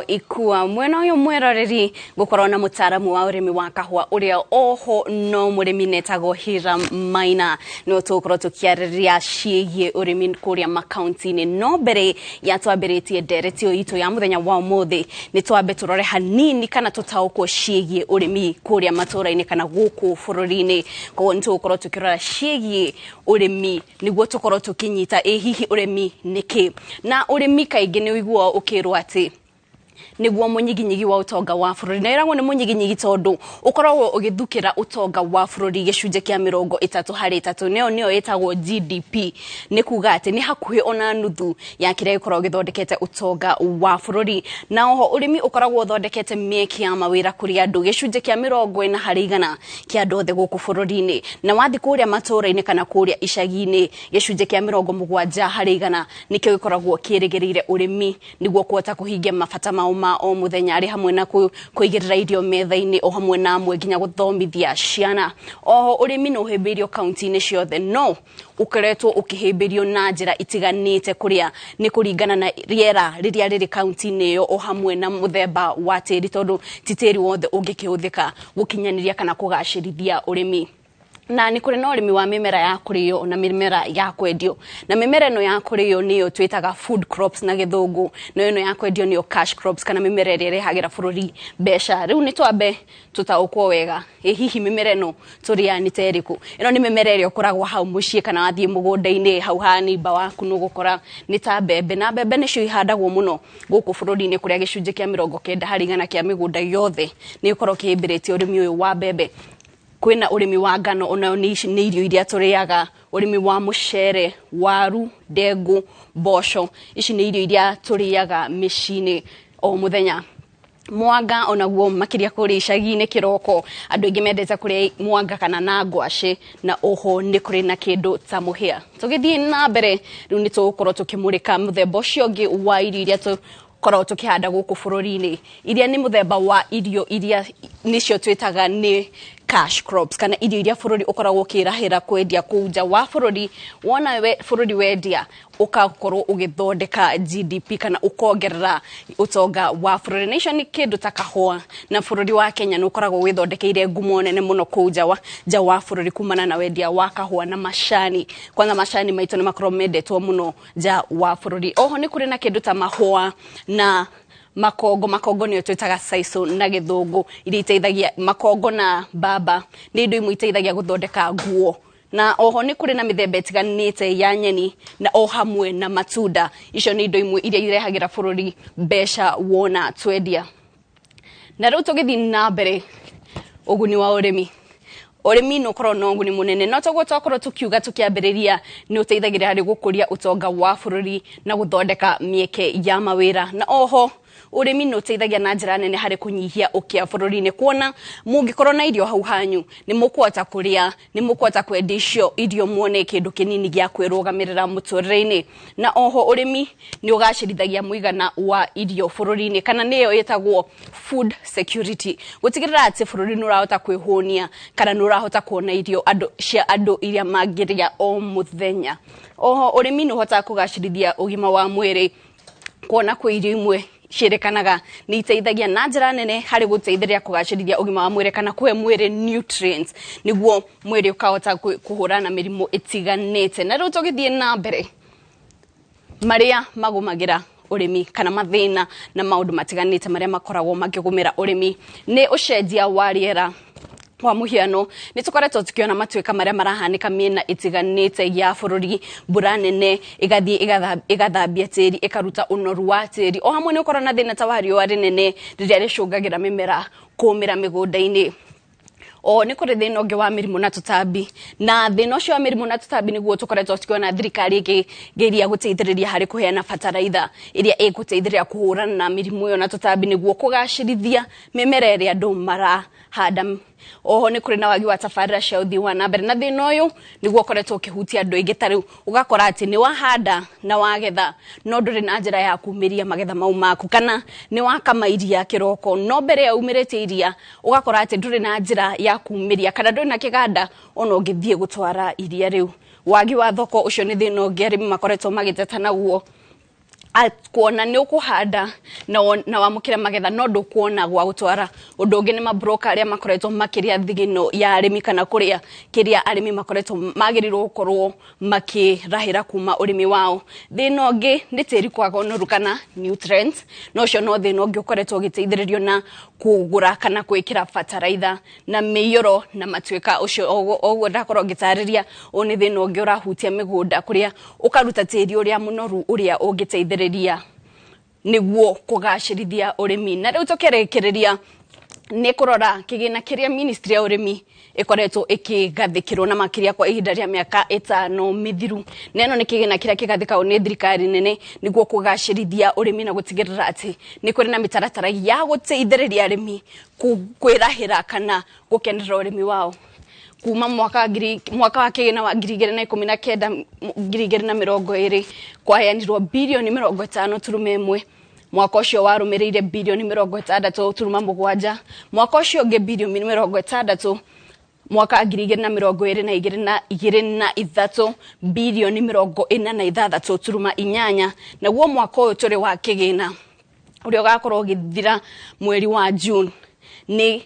Ikua. Mwena ũyũ mwĩroreri gũkorwo na mũtaaramu wa ũrĩmi wa kahũa ũrĩa oho no mũrĩmi netagwo Hiram Maina. Nĩwe tũgũkorwo tũkĩarĩrĩria ciĩgiĩ ũrĩmi kũrĩa makaunti-inĩ. No mbere ya twambĩrĩtie ndereti ĩyo itũ ya mũthenya wa ũmũthĩ, nĩ twambe tũrore hanini kana tũtaũkwo ciĩgiĩ ũrĩmi kũrĩa matũũra-inĩ kana gũkũ bũrũri-inĩ. Koguo nĩ tũgũkorwo tũkĩrora ciĩgiĩ ũrĩmi nĩguo tũkorwo tũkĩnyita ĩ hihi ũrĩmi nĩ kĩ. Na ũrĩmi kaingĩ nĩ ũiguaga ũkĩrwo atĩ nĩguo mũnyiginyigi wa ũtonga wa bũrũri, na ĩragwo nĩ mũnyiginyigi tondũ ũkoragwo ũgĩthukĩra ũtonga wa bũrũri gĩcunjĩ kĩa 33 harĩ 3, nĩyo nĩyo ĩtagwo GDP. Nĩ kuga atĩ nĩ hakuhĩ ona nuthu ya kĩrĩa gĩkoragwo gĩthondekete ũtonga wa bũrũri. Na oho ũrĩmi ũkoragwo ũthondekete mĩeke ya mawĩra kũrĩ andũ gĩcunjĩ kĩa 40% kĩa andũ othe gũkũ bũrũri-inĩ, na wathiĩ kũrĩa matũũra-inĩ kana kũrĩa icagi-inĩ, gĩcunjĩ kĩa 70% nĩkĩo gĩkoragwo kĩrĩgĩrĩire ũrĩmi nĩguo kũhota kũhingia mabata mao ma o mũthenya, arĩ hamwe na kũigĩrĩra irio metha-inĩ, o hamwe na amwe nginya gũthomithia ciana. Oho ũrĩmi nĩ ũhĩmbĩirio kaunti-inĩ ciothe, no ũkoretwo ũkĩhĩmbĩrio na njĩra itiganĩte, kũrĩa nĩ kũringana na rĩera rĩrĩa rĩrĩ kaunti-inĩ ĩyo, o hamwe na mũthemba wa tĩri, tondũ ti tĩri wothe ũngĩkĩhũthĩka gũkinyanĩria kana kũgacĩrithia ũrĩmi. Na nĩ kũrĩ na ũrĩmi wa mĩmera ya kũrĩo na mĩmera ya kwendio, na mĩmera ĩno ya kũrĩo nĩyo twĩtaga food crops na Gĩthũngũ, na ĩno ya kwendio nĩyo cash crops, kana mĩmera ĩrĩa ĩrehagĩra bũrũri mbeca. Rĩu nĩ twambe tũtaũkwo wega ĩ hihi mĩmera ĩno tũrĩaga nĩ ta ĩrĩkũ. Ĩno nĩ mĩmera ĩrĩa ũkoragwo hau mũciĩ kana wathiĩ mũgũnda-inĩ hau ha neighbor waku nĩ ũgũkora nĩ ta mbembe, na mbembe nĩcio ihandagwo mũno gũkũ bũrũri-inĩ, kũrĩa gĩcunjĩ kĩa 90% kĩa mĩgũnda yothe nĩ ĩkorwo kĩhĩmbĩrĩtie ũrĩmi ũyũ wa mbembe. Kwĩna ũrĩmi wa ngano, onayo nĩ irio iria tũrĩaga, ũrĩmi wa mũcere, waru, ndengũ, mboco, ici nĩ irio iria tũrĩaga mĩciĩ-inĩ o mũthenya. Mwanga onaguo makĩria kũrĩa icagi-inĩ kĩroko andũ aingĩ mendete kũrĩa mwanga kana na ngwacĩ, na oho nĩ kũrĩ na kĩndũ ta mũhĩa. Tũgĩthiĩ na mbere, rĩu nĩ tũgũkorwo tũkĩmũrĩka mũthemba ũcio ũngĩ wa irio iria tũkoragwo tũkĩhanda gũkũ bũrũri-inĩ, iria nĩ mũthemba wa irio iria nĩcio twĩtaga nĩ cash crops, kana irio iria bũrũri ũkoragwo ũkĩrahĩra kwendia kũu nja wa bũrũri. Wona we bũrũri wendia, ũgakorwo ũgĩthondeka GDP kana ũkongerera ũtonga wa bũrũri, na icio nĩ kĩndũ ta kahũa. Na bũrũri wa Kenya nĩ ũkoragwo wĩthondekeire ngumo nene mũno kũu nja wa bũrũri kumana na wendia wa kahũa na macani. Kwanza macani maitũ nĩ makoragwo mendetwo mũno nja wa bũrũri. Oho nĩ kũrĩ na kĩndũ ta mahũa na makongo. Makongo nĩyo twĩtaga sisal na Gĩthũngũ, iria iteithagia, makongo na mbamba nĩ indo imwe iteithagia gũthondeka nguo. Na oho nĩ kũrĩ na mĩthemba ĩtiganĩte ya nyeni na o hamwe na matunda. Icio nĩ indo imwe iria irehagĩra bũrũri mbeca wona twendia. Na rĩu tũgĩthiĩ na mbere, ũguni wa ũrĩmi. Ũrĩmi nĩ ũkoragwo na ũguni mũnene, no toguo twakorwo tũkiuga tũkĩambĩrĩria, nĩ ũteithagĩrĩria harĩ gũkũria ũtonga wa bũrũri na gũthondeka mĩeke ya mawĩra. Na oho ũrĩmi nĩ ũteithagia na njĩra nene harĩ kũnyihia ũkĩa bũrũri-inĩ, kuona mũngĩkorwo na irio hau hanyu nĩ mũkũhota kũrĩa, nĩ mũkũhota kwendia icio irio muone kĩndũ kĩnini gĩa kwĩrũgamĩrĩra mũtũrĩre-inĩ. Na oho ũrĩmi nĩ ũgacĩrithagia mũigana wa irio bũrũri-inĩ, kana nĩyo ĩtagwo food security, gũtigĩrĩra atĩ bũrũri nĩ ũrahota kwĩhũnia kana nĩ ũrahota kuona irio andũ cia andũ iria mangĩrĩa o mũthenya. Oho ũrĩmi nĩ ũhotaga kũgacĩrithia ũgima wa mwĩrĩ, kuona kwĩ irio imwe ciĩrĩkanaga nĩ iteithagia na njĩra nene harĩ gũteithĩrĩria kũgacĩrithia ũgima wa mwĩrĩ kana kũhe mwĩrĩ nutrients nĩguo mwĩrĩ ũkahota kũhũrana na mĩrimũ ĩtiganĩte. Na rĩu tũgĩthiĩ na mbere, marĩa magũmagĩra ũrĩmi kana mathĩna na maũndũ matiganĩte marĩa makoragwo makĩgũmĩra ũrĩmi nĩ ũcenjia wa rĩera. Kwa mũhiano, nĩ tũkoretwo tũkĩona matuĩka marĩa marahanĩka mĩena ĩtiganĩte ya bũrũri, mbura nene ĩgathiĩ ĩgathambia tĩri, ĩkaruta ũnoru wa tĩri. O hamwe nĩ ũkorwo na thĩna ta wa riũa rĩnene rĩrĩa rĩcũngagĩra mĩmera kũmĩra mĩgũnda-inĩ. O nĩ kũrĩ thĩna ũngĩ wa mĩrimũ na tũtambi, na thĩna ũcio wa mĩrimũ na tũtambi nĩguo tũkoretwo tũkĩona thirikari ĩkĩgeria gũteithĩrĩria harĩ kũheana bataraitha ĩrĩa ĩgũteithĩrĩria kũhũrana na mĩrimũ ĩyo na tũtambi nĩguo kũgacĩrithia mĩmera ĩrĩa andũ marahanda. Oho nĩ kũrĩ na wagi wa tabarĩra cia ũthii wa na mbere, na thĩna ũyũ nĩguo ũkoretwo ũkĩhutia andũ aingĩ. Ta rĩu ũgakora atĩ nĩ wahanda na wagetha, no ndũrĩ na njĩra ya kumĩria magetha mau maku, kana nĩ wakama iria kĩroko, no mbere ya umĩrĩte iria ũgakora atĩ ndũrĩ na njĩra ya kumĩria kana ndũrĩ na kĩganda ona ũngĩthiĩ gũtwara iria rĩu. Wagi wa thoko, ũcio nĩ thĩna ũngĩ arĩmi makoretwo magĩteta naguo. Kuona nĩ ũkũhanda na wamũkĩre magetha no ndũkuona gwa gũtwara. Ũndũ ũngĩ nĩ mabroka arĩa makoretwo makĩrĩa thigino ya arĩmi kana kũrĩa kĩrĩa arĩmi makoretwo magĩrĩirwo gũkorwo makĩrahĩra kuma ũrĩmi wao. Thĩna ũngĩ nĩ tĩri kwaga ũnoru kana nutrients, na ũcio no thĩna ũngĩ ũkoretwo ũgĩteithĩrĩrio na kũgũra kana gwĩkĩra bataraitha na mĩiyũro na matuĩka ũcio oguo ndakorwo ngĩtarĩria. Ũyũ nĩ thĩna ũngĩ ũrahutia mĩgũnda kũrĩa ũkaruta tĩri ũrĩa mũnoru ũrĩa ũngĩteithĩrĩria nĩguo kũgacĩrithia ũrĩmi. Na rĩu tũkĩrĩkĩrĩria nĩ kũrora kĩgĩna kĩrĩa ministry ya ũrĩmi ĩkoretwo ĩkĩgathĩkĩrwo na makĩria kwa ihinda rĩa mĩaka 5 mĩthiru, na ĩno nĩ kĩgĩna kĩrĩa kĩgathĩkagwo nĩ thirikari nene nĩguo kũgacĩrithia ũrĩmi na gũtigĩrĩra atĩ nĩ kũrĩ na mĩtaratara ya gũteithĩrĩria arĩmi kwĩrahĩra kana gũkenerera ũrĩmi wao. Kuma mwaka wa kĩgĩna wa 2019 2020 kwaheanirwo birioni 50.1, mwaka ũcio warũmĩrĩire birioni 60.7, mwaka ũcio ũngĩ birioni 60, mwaka 2022 na 23 birioni 46.8, naguo mwaka ũyũ tũrĩ wa kĩgĩna ũrĩa ũgakorwo ũgĩthira mweri wa June nĩ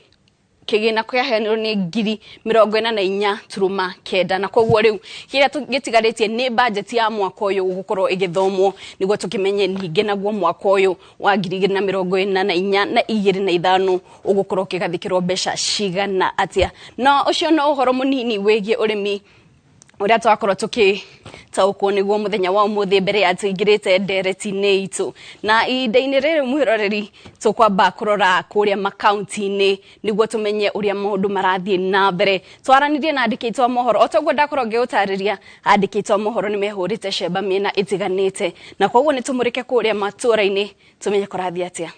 kĩgĩna kĩaheanirwo nĩ 44.9, na koguo rĩu kĩrĩa gĩtigarĩtie nĩ bajeti ya mwaka ũyũ gũkorwo ĩgĩthomwo nĩguo tũkĩmenye ningĩ naguo mwaka ũyũ wa 2024 na 25 ũgũkorwo ũkĩgathĩkĩrwo mbeca cigana atĩa. Na ũcio no ũhoro mũnini wĩgiĩ ũrĩmi ũrĩa twakorwo tũkĩtaũkwo nĩguo mũthenya wa ũmũthĩ mbere ya tũingĩrĩte ndereti-inĩ itũ. Na ihinda-inĩ rĩrĩ mwĩroreri tũkwamba kũrora kũrĩa makaunti-inĩ nĩguo tũmenye ũrĩa maũndũ marathiĩ na mbere. Twaranirie na andĩki aitũ a mohoro, o toguo ndakorwo ngĩgũtarĩria, andĩki aitũ a mohoro nĩ mehũrĩte cemba mĩena ĩtiganĩte, na koguo nĩ tũmũrĩke kũrĩa matũũra-inĩ tũmenye kũrathiĩ atĩa.